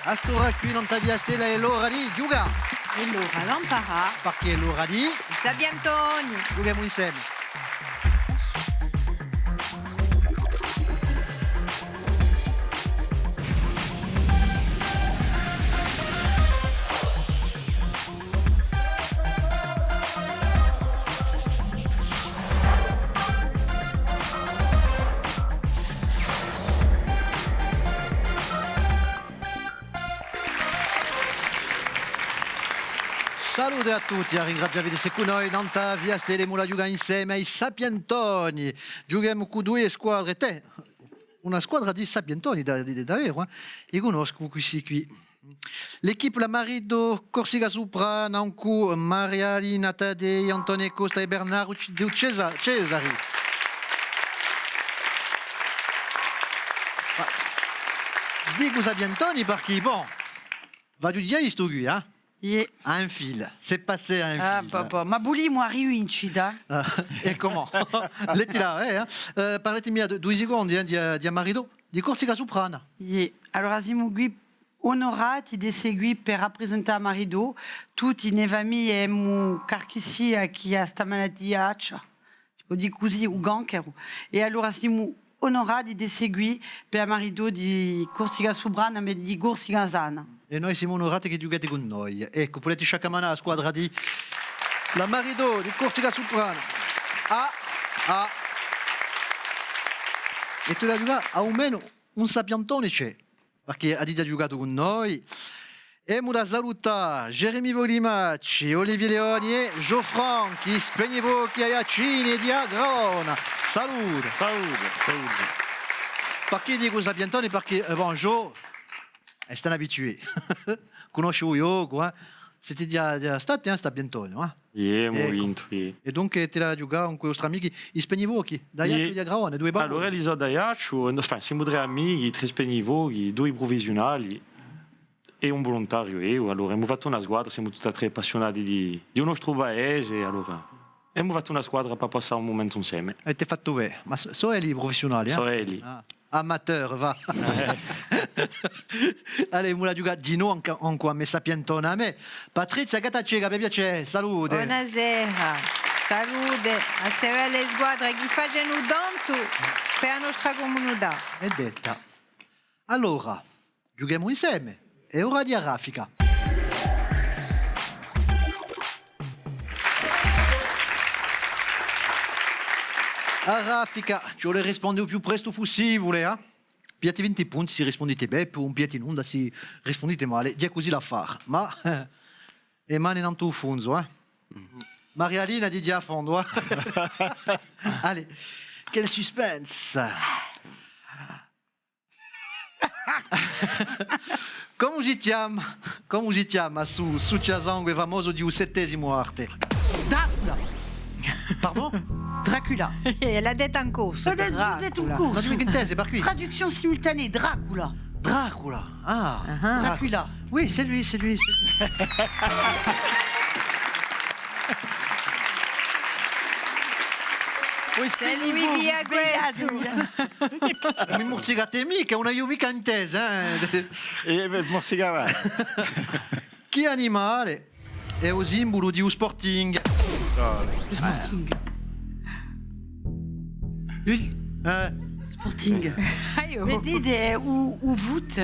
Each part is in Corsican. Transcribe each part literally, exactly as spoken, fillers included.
À st'ora quì nant'à Via Stella hè l'ora di ghjucà. Hè l'ora d'amparà. Perchè hè l'ora di i Sapientoni. Ghjuchemu inseme. Salute à tutti, à ringrazià vi d'esse cù noi, nant'à Via Stella, emu da ghjucà inseme à i Sapientoni. Ghjuchemu cù duie squadre, tè, una squadra di sapientoni, da, di, di, daveru, eh. I cunnoscu quissi quì. L'équipe La Marito Corsica Suprana, incù Maria Lina Taddei, Antone Costa è Bernardo C-, Cesa-, Cesari. Ma dicu sapientoni perchè, bon, v'aghju digià vistu quì, eh? Iè. À un fil, c'est passé à un fil. Ah, papà, ma vulimu a rivincita? Ah, è cumu? Lettila, eh, eh? Eh, parlatemi di, dui secondi, eh, di, di a Marito, di Corsica Suprana. Iè, allora simu quì onurati d'esse quì per rappresentà a Marito, tutti in e famiglie emu qualchissia chì hà sta malatia, si pò dì cusì, u cancaru. È allora simu onurati d'esse quì per a Marito di Corsica Suprana, ma di Corsica Sana. È noi simu onurati chì ghjucate cù noi. Eccu, pudete sciaccamanà a squadra di La Marito di Corsica Suprana. Ah, ah. È tù l'hai da ghjucà, à u menu un sapientone ci hè. Perchè hà digià ghjucatu cù noi. Emu da salutà Jérémy Volimacci, Olivier Leoni è Joe Franchi, Spegnifochi aiaccini di a Gravona. Salute. Salute, salute. Perchè dicu sapientoni? Perchè, eh, bon, Joe, eh, hè un abitué. Cunnosce u ghjocu, eh. Site digià, digià stati, eh, sapientoni, eh. Iè, emu vintu, iè. È dunque, ti l'hai da ghjucà cù i vostri amichi, i Spegnifochi, d'Aiacciu è di a Gravona, dui babbi. Allora, elli sò d'Aiacciu, è no-, enfin, simu trè amichi, trè Spegnifochi, dui prufessiunali è un vuluntariu, eiu. Allora, emu fattu una squadra, simu tutti è trè appassiunati di, di u nostru paese, allora. Emu fattu una squadra per passà un mumentu inseme. Avete fattu bè, ma s-, sò elli prufessiunali, eh? Sò elli. Ah. Amateur, và. Allez, emu da ghjucà dinò ancu, ancu à me sapientona à mè. Patrizia Gattaceca, per piacè, salute. Bonasera. Salute à ste belle squadre chì facenu tantu per a nostra cumunità. Hè detta. Allora, ghjuchemu inseme. Hè ora di a raffica. A raffica, ci vole à risponde u più prestu pussibule, eh? Pigliate vinti punti s'è rispundite bè, po ùn pigliate nunda s'è rispundite male, hè cusì l'affare. Ma, eh, e mane nantu à u funzu, eh? Maria Lina dice à fondu, eh? Allez, quel suspense! Cumu si chjama, cumu si chjama stu, stu sciasangue famosu di u settesimu arte? Dracula. Pardon? Dracula. L'hà detta in corsu. L'hà detta in corsu. Ma duv'hè chì intesi, per cui? Traduction simultanée, Dracula. Dracula, ah. Dracula. Oui, c'est lui, c'est lui, c'est lui. C'est lui, via quessu. Mi murzicate micca, ùn aviu micca intesu, eh. È, eh, murzicava. Chì animale hè u simbulu di u Sporting? U Sporting. Eh. Sporting. Aiò. Vedete, u, u foot.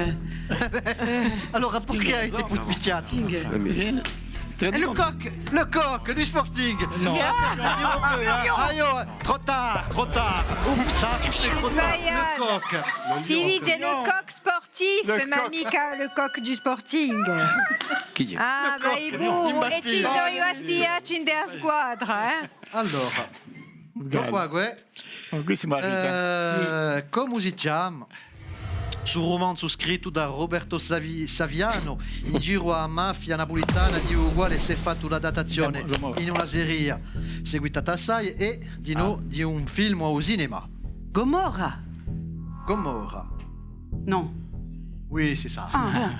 Allora, perchè avete pichjatu? Sporting. Eh, mais, très bien. Le coq. Le coq du Sporting. Non. Ça, c'est un petit rebeu, hein. Aiò, trop tard, trop tard. Ouf, ça, c'est trop tard. Le coq. Si dice le coq sportif, ma micca le coq du Sporting. Chì hè? Ah, ma i buru, è ci sò i bastiacci in a squadra, eh? Allora, dopu à què, eh, cumu si chjama stu rumanzu scrittu da Roberto Savi-, Saviano in giru à a mafia napulitana, di u quale s'hè fattu l'adattazione in una seria seguitata assai è dinò di un film à u cinema? Gomorra. Gomorra. Non. Oui, c'est ça. Ah, bon.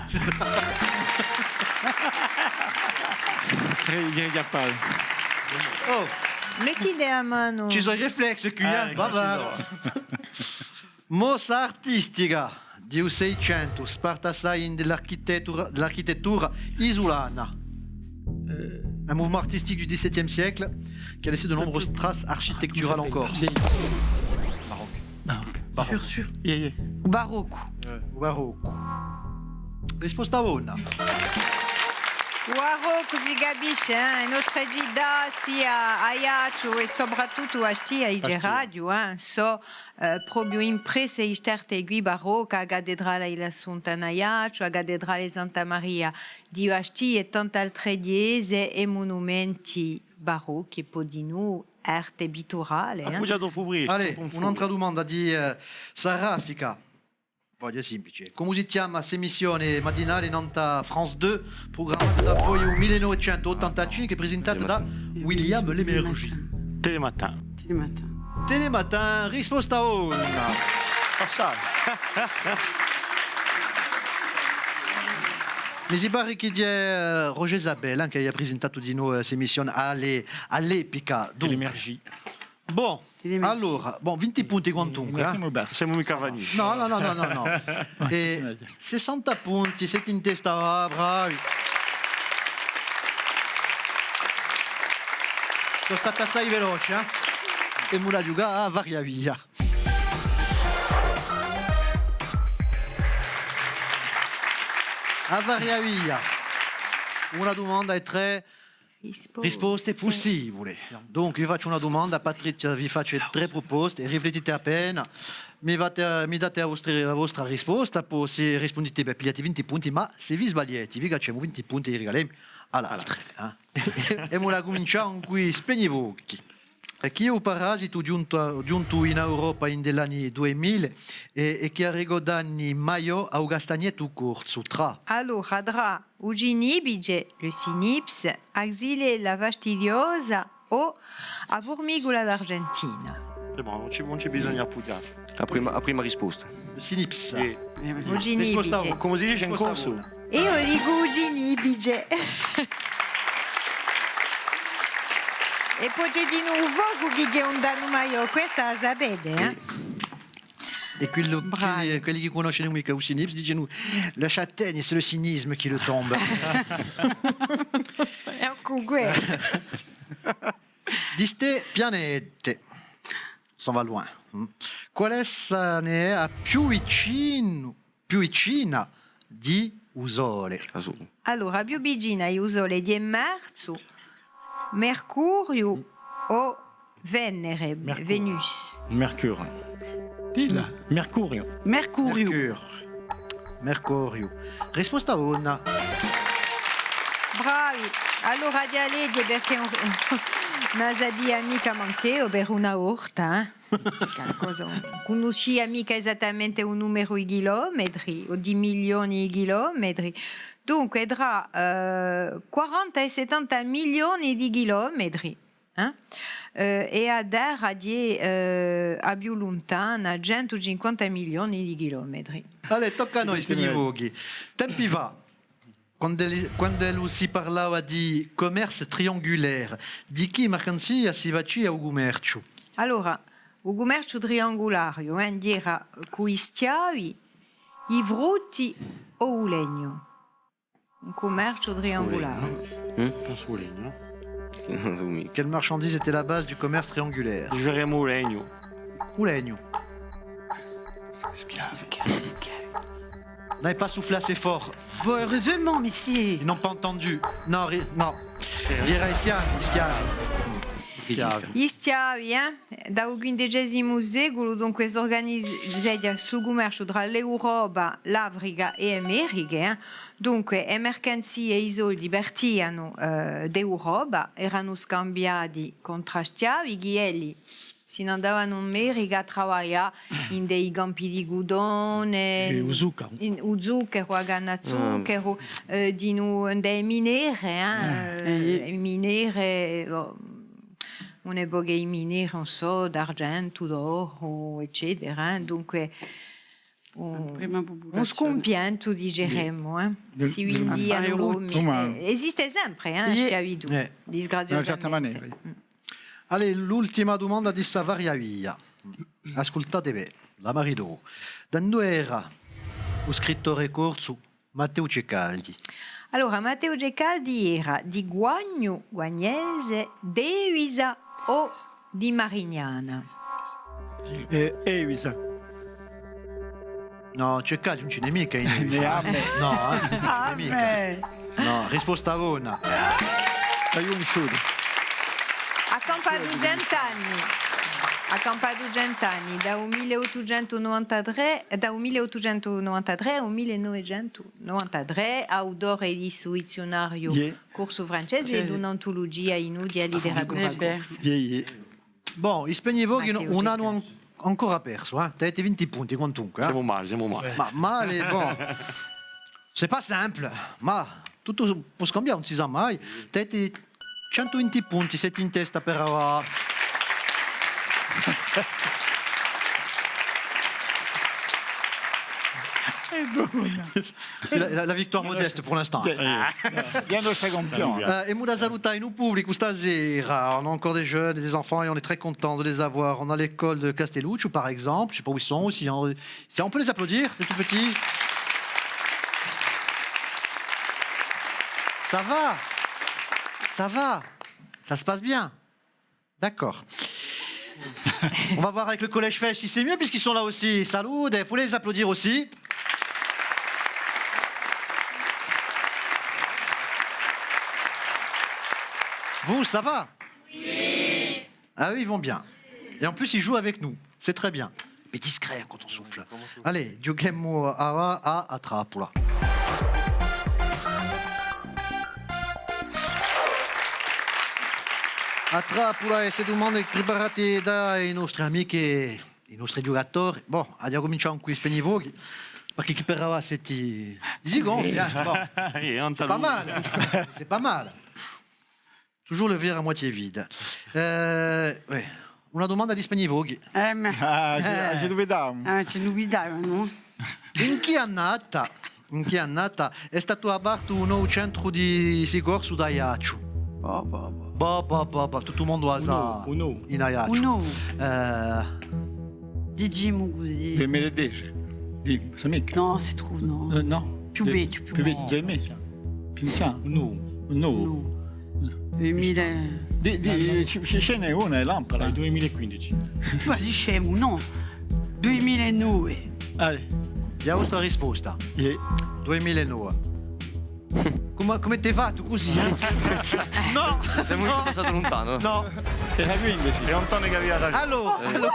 Très bien, capable. Oh. Mettite a manu. Ci sò i riflessi quì, eh? Baba. Mossa artistica. di u Seicentu, sparta assai in l'architettura, l'architettura isulana. Euh, un mouvement artistique du dix-septième siècle qui a laissé de nombreuses traces architecturales en Corse. Baroque. Sûr, sûr. Iè, iè. U baroccu. U baroccu. Risposta bona. U baroccu si capisce, eh? In nostra cità, sia Aiacciu è soprattuttu Bastia, i Bastia. Geraghju, eh? Sò, eh, propiu impresse e starte quì barocca, a cattedrale di l'Assunta in Aiacciu, a cattedrale di Santa Maria di Bastia è tante altre chjese è munumenti barocchi, è po dinù arte pitturale, eh. Appogghjate un pocu prestu. Allez, un'altra dumanda di, eh, Saraffica. Vogliu simplice. Cumu si chjama st'emissione matinale nant'à France deux, prugrammata dapoi u mille novecentu ottantacinque, presentata da William Lémergie? Télématin. Télématin. Télématin, risposta bona. Passate. Mi si pare chì hè, eh, Roger Isabella, eh, chì hà presentatu dinù, eh, st'emissione à l'e-, à l'epica. Dunque, Lémergie. Bon, allora, bon, vinti punti quantunque, eh. Semu micca finiti. Nò, nò, nò, nò, nò, nò. È sessanta punti, site in testa, ah, bravi. Sò stati assai veloci, eh. È emu da ghjucà à Varia Via. À Varia Via. Una dumanda è trè risposte pussibule. Dunque, vi facciu una dumanda, Patrizia, vi facciu trè pruposte, riflettite appena, mi fate, mi date a vostra, a vostra risposta, po s'è rispundite bè, pigliate vinti punti, ma s'è vi sbagliate, vi cacciemu vinti punti è i rigalemu à l'altri, eh. È emu da cumincià cù i spegnifochi. È chì hè u parasitu ghjuntu à, ghjuntu in Europa in l'anni dui mila è, è chì hà ricordu maiò à u castagnettu corsu, trà. Allora, trà u cinipice, le cnips, a xylella fastidiosa o a furmicula d'Argentina? C'est bon, ùn ci, ùn ci bisogna appughjà. A prima, a prima risposta. Le cnips. Iè. U cinipice. Risposta bona. Cumu si dice in corsu? Eiu dicu u cinipice. È po ci hè dinù u focu chì hè un dannu maiò, questa a sapete, eh? È quellu, quelli, quelli chì cunnoscenu micca u cnips dicenu: la châtaigne, c'est le cynisme qui le tombe. È ancu què. Di ste pianete, ça va loin, mm? Quale essa ne hè a più vicinu, più vicina di u Sole? Allora, a più vicina di u Sole hè Marsu, Mercuriu o Venere, Venus. Mercure. Dilla. Mercuriu. Mercuriu. Mercuriu. Mercuriu. Risposta bona. Bravi. Allora, aghju da leghje perchè ùn, ùn a sapia micca mancu eiu per una volta, eh. Qualcosa, ùn cunniscia micca esattamente u numeru di chilometri o di milioni di chilometri. Dunque, trà, eh, quaranta è settanta milioni di chilometri. Eh? Eh, è a Terra hè, eh, a più luntana, centu cinquanta milioni di chilometri. Allez, tocca à noi, spegnifochi. Tempi fà, quand'ellu, quand'ellu si parlava di commerce triangulaire, di chì marcanzia si facia u cummerciu? Allora, u cummerciu triangulariu, eh, era cù i schiavi, i frutti o u legnu? Un cummerciu triangulare. Hm? Pensu u legnu, nò? Quelle marchandise était la base du commerce triangulaire? Diceremu u legnu. U legnu. N'avez pas soufflé assez fort. Bon, heureusement, messieurs. Ils n'ont pas entendu. Non, ri-, non. Dirai i schiavi, i schiavi. Schiavi. I schiavi, eh? Da u quindecesimu seculu, dunque, s'urganizeghja stu cummerciu trà l'Europa, l'Africa è Americhe, eh? Dunque, e mercanzie è i soldi partianu, eh, d'Europa, eranu scambiati contr'à schiavi, chì elli si n'andavanu in America à travaglià in dei campi di cutone, u zuccheru, a canna à zuccheru, eh, dinù, in dei minere, eh, eh, i minere, oh, una epoca i minere, ùn sò, d'argentu, d'oru, eccetera, eh. Dunque, un, un scumpientu, diceremu, eh. Si vindianu l'omi. Eh, esiste sempre, eh, a schiavitù, disgraziosamente. Allez, l'ultima dumanda di sta Varia Via. Ascultate bè, la maritò. Da induve era U scrittore corsu Matteu Ceccaldi. Allora, Matteu Ceccaldi era di Guagnu, guagnese, d'Evisa o di Marignana? Eh, Evisa. Nò, Ceccaldi ùn ci n'hè micca in Evisa, eh. Nò, eh, ùn ci n'hè micca. Nò, risposta bona. T'aghju cunnisciutu. Hà campatu cent'anni. Hà campatu cent'anni, da u mille ottucentu novantatrè, da u mille ottucentu novantatrè à u mille novecentu novantatrè, autore di stu dizziunariu corsu-francese è d'un'antulugia in udiu à a literatura corsa. Bon, i Spegnivochi ùn anu an- ancora persu, eh? T'avete vinti punti quantunque, eh? Simu male, simu male. Ma male, bon. C'est pas simple, ma tuttu pò scambià, ùn si sà mai. T'avete centu vinti punti, site in testa per avà. La, la, la victoire modeste pour l'instant. Bien, bien, nous sommes champions. Euh, emu da salutà in u publicu stasera. On a encore des jeunes et des enfants et on est très content de les avoir. On a l'école de Castelluccio, par exemple. Je sais pas où ils sont, si on, si on peut les applaudir, les tout petits. Ça va ? Ça va ? Ça se passe bien ? D'accord. On va voir avec le collège Fesch si c'est mieux, puisqu'ils sont là aussi. Salute, il faut les applaudir aussi. Vous, ça va ? Oui. Ah oui, ils vont bien. Et en plus, ils jouent avec nous. C'est très bien. Mais discret, hein, quand on souffle. Allez, ghjuchemu à, à, à Trappula. À Trappula, è ste dumande preparate da i nostri amichi, i nostri ghjucatori. Bon, aghju da cumincià cù i Spegnivochi, perchè chì per avà site, site cumò, eh, bon. C'est pas mal. C'est pas mal. Toujours le verre à moitié vide. Euh, ouais. Una dumanda di Spegnivochi. Eh, ma... Ah, ci, ci duvidavamu. Ah, ci duvidavamu, nò? In chì annata, in chì annata hè statu apertu u novu centru di sicorsu d'Aiacciu? Boh, boh, boh. Boh, boh, boh, boh, tuttu u mondu a sà. U novu, u novu. In Aiacciu. U novu. Eh, Dicimu cusì. Dui mila è dece. Dì, sò micca. Nò, c'est trop, nò. Eh, nò. Più vechju, più vechju. Più vechju, dui mila. Più anzianu. Nò. Nò. Dui mila. Dì, dì, ci, ci n'hè una, hè lampada. Dui mila è quindici. Quasi scemu, nò. Dui mila è nove. Allez. Hè a vostra risposta? Iè. Dui mila è nove. Cumu, cumu t'hai fattu cusì, eh? Nò! Simu passati luntanu, eh? Nò. Era quindici. È Antone chì avia ragione. Allora, allora.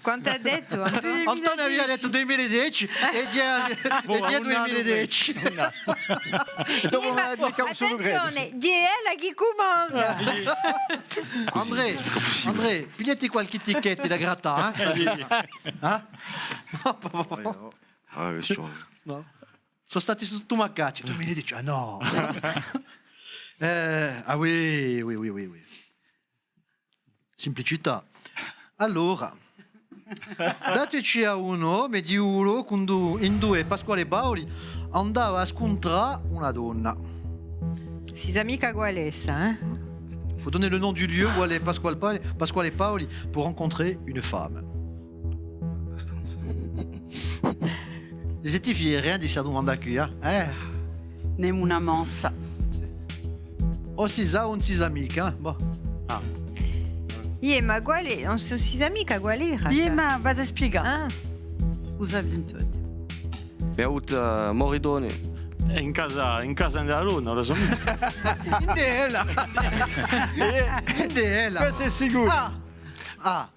Quantu hà dettu? Antone avia dettu dui mila è dece è ghjè, è ghjè dui mila è dece. È dopu m'hà dettu chì... Attenzione, ghjè ella chì cumanda. André, André, pigliati qualchì etichetta da grattà, eh? Eh? Ah, questione. Nò. Sò stati stumacati, dui mila è dece, ah nò. Eh, ah oui, oui, oui, oui, oui. Simplicità. Allora, dateci à u nome di u locu induve, induve Pasquale Paoli andava à scuntrà una donna. Si sà micca quale hè essa, eh? Faut donner le nom du lieu où allait Pasquale Paoli, Pasquale Paoli pour rencontrer une femme. Site fieri, eh, di sta dumanda quì, eh? Eh? N'emu una mansa. O si sà o ùn si sà micca, eh? Boh. Ah. Iè, ma quale, ùn si sà micca quale era? Iè, ma v'aghju da spiegà. Ah. U sapete tutti. Bevuta, eh, moritoni. Hè in casa, in casa di a donna, ùn la sò micca. Ind'ella. Ind'ella. Questu hè sicuru. Ah. Ah.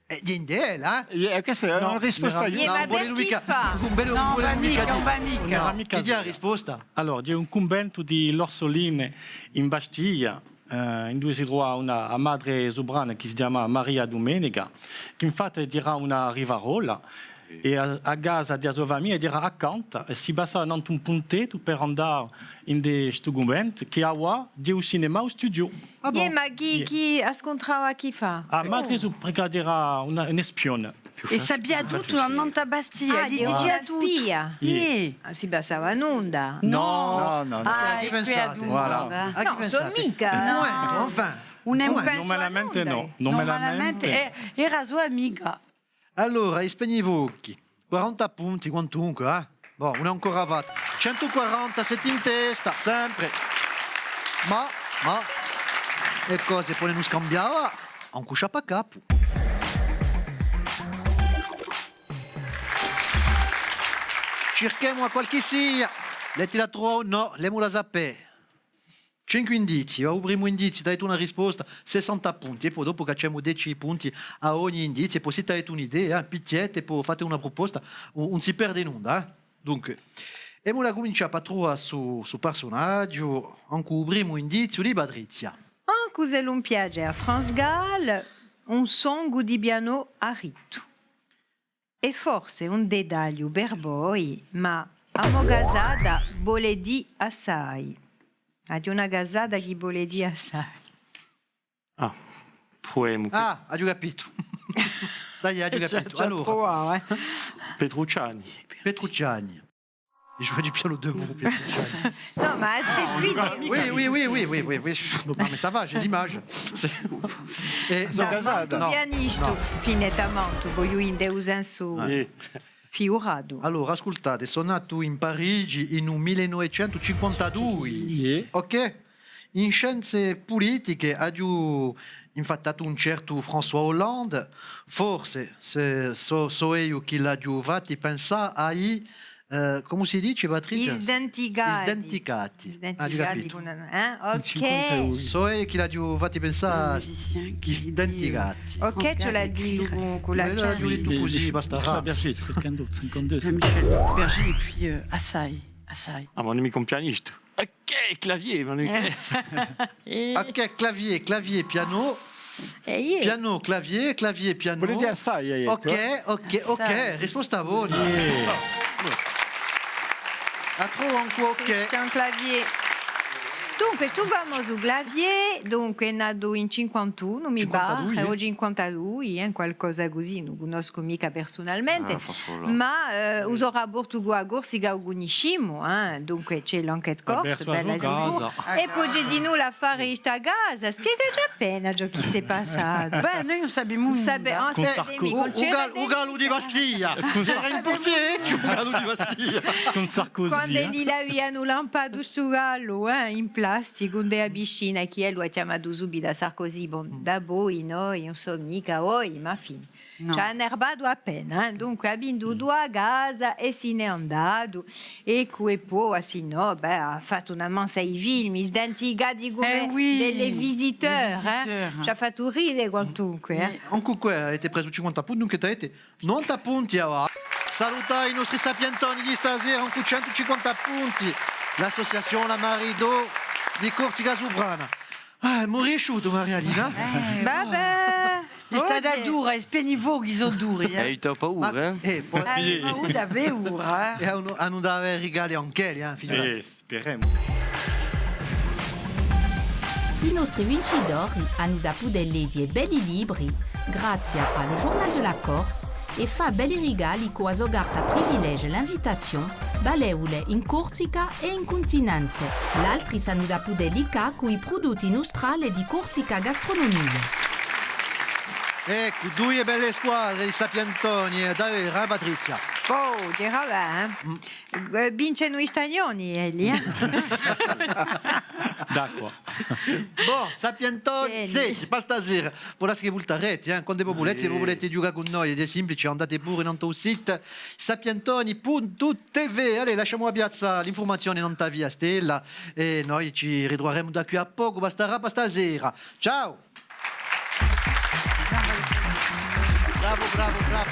Eh, ind'ella, eh? Iè, questa hè una risposta. Iè, ma per chì fà? Ùn vole micca, ùn vole micca dì. Chì hè a risposta? Allora, ghjè un cunventu di l'Orsoline in Bastia, eh, induve si truvava una, a madre suprana chì si chjamava Maria Dumenica, chì infatti era una rivarola, è a, a casa di a so famiglia era accantu, è si passava nantu un puntettu per andà in stu cunventu, chì avà ghjè u cinemà, u studio. Ah bon? Iè, ma chì, chì a scuntrava chì fà? A madre suprana era una, un espione. È sapia tuttu annantu à Bastia, ah, li dicia tuttu. Una spia. Iè. Ah, si passava nunda. Nò. Nò, nò, nò. Ah, chì pensate? Voilà. Ah, chì pensate? Nò, sò micca. Enfin. Ùn hè... Normalamente nò. Normalmente, eh, era so amica. Allora, i Spegnivochi. Quaranta punti, quantunque, eh? Bon, ùn hè ancora fatta. Centu quaranta, site in testa, sempre. Ma, ma, e cose pò ùn scambià, ancu sciappacapu. Circhemu à qualchissia. L'eti da truvà o nò, l'emu da sapè. Cinque indizii, à u primu indiziu date una risposta, sessanta punti, è po dopu cacciemu dece punti à ogni indiziu, è po s'è avete un'idea, eh, pichjate, è po fate una pruposta, ùn, ùn si perde nunda, eh. Dunque, emu da cumincià pà truvà stu, stu persunagiu, ancu u primu indiziu di Patrizia. Ancu s'ellu ùn piace à France Gall, un songu di pianò arrittu. È forse un detagliu per voi, ma a mo casata vole dì assai. Aghju una casata chì vole dì assai. Ah, pruemu. Ah, aghju capitu. Sai, aghju capitu. Allora, Petrucciani. Petrucciani. Il jouait du piano debout, Petrucciani. Non, mais attends, oui, oui, oui, oui, oui, oui, oui, oui. Non, mais ça va, j'ai l'image. Tantu pianistu, fine, tamantu, vogliu dì, in u sensu figuratu. Allora, ascultate, sò natu in Parigi in u mille novecentu cinquantadui. Ok? In scienze pulitiche aghju infattatu un certu François Hollande, forse, sò, sò eiu chì l'aghju fatti pensà à i, eh, cumu si dice, Patrizia? I sdenticati. I sdenticati. I sdenticati. Aghju capitu. Ok. Sò eiu chì l'aghju fatti pensà à i sdenticati. Ok, ci l'hà dettu cù, cù l'accento. L'aghju dettu cusì, basta. Berger, cinquante-deux, cinquante-deux. Michel Berger, et puis, euh, assai, assai. Ah, ma ùn mi cumpianistu. Ok, clavier, ma... Ok, clavier, clavier, piano. Piano, clavier, clavier, piano. Vole dì assai, hai dettu, eh? Ok, ok, ok, risposta bona. A trovu ancu ok. Christian Clavier. Dunque, stu famosu Clavier, dunque, hè natu in cinquantunu, mi pare, o cinquantadui, eh, qualcosa cusì, ùn u cunnoscu micca persunalmente, ma, eh, u so raportu cù a Corsica u cunniscimu, eh, dunque ci hè l'Enquête Corse, bella sicuru. È po ci hè dinù l'affare di sta casa, spiegaci appena ciò chì s'hè passatu. Bè, noi ùn sapemu nunda. Cù u gallu di Bastia, era in purtichju u gallu di Bastia. Cù Sarkozy. Quand'elli l'avianu lampatu stu gallu, eh, in plasticu, in a piscina, chì ellu hà chjamatu subitu à Sarkozy, bon, dapoi noi, ùn sò micca voi, ma fine. Ci hà annerbatu appena, eh. Dunque hà vindutu a casa è si n'hè andatu. Eccu, è po, sinnò, bè, hà fattu una mansa di filmi, sdenticati cum'è Les Visiteurs, eh. Ci hà fattu ride quantunque, eh. Ancu quì avete presu cinquanta punti, dunque avete novanta punti avà. Salutà i nostri sapientoni di sta sera, ancu centu cinquanta punti. L'associazione Marido di Corsica Suprana. Ah, emu riesciutu, Marialina? Vabbè. Hè stata dura, è spegni i fochi sò duri, eh. Hai avutu paura, eh? Eh, po... Hai avutu paura, eh. È anu, anu da avè rigali anch'elli, eh, figurati. Eh, speremu. I nostri vincitori anu da pudè leghje belli libri, grazia à Le Journal de la Corse, è fà belli rigali cù a so carta privilège l'invitation, valevule in Corsica è in cuntinente. L'altri s'anu da pudè liccà cù i prudutti nustrali di Corsica Gastronomia. Eccu, duie belle squadre di sapientoni, eh, daveru, eh, Patrizia? Oh, dirà bè, eh? Eh, vincenu i stagnoni, elli, eh? D'acqua. Bon, sapientoni, senti, basta sera. Pò lascià chì vultarete, eh? Quandu vo vulete, vo vulete ghjucà cù noi, hè simplice, andate puru nant'à u situ sapientoni puntu T V. Allez, lasciemu a piazza à l'infurmazione nant'à Via Stella è noi ci ritruveremu da quì à pocu, bastarà pà sta sera. Ciao! Bravu, bravu, bravu.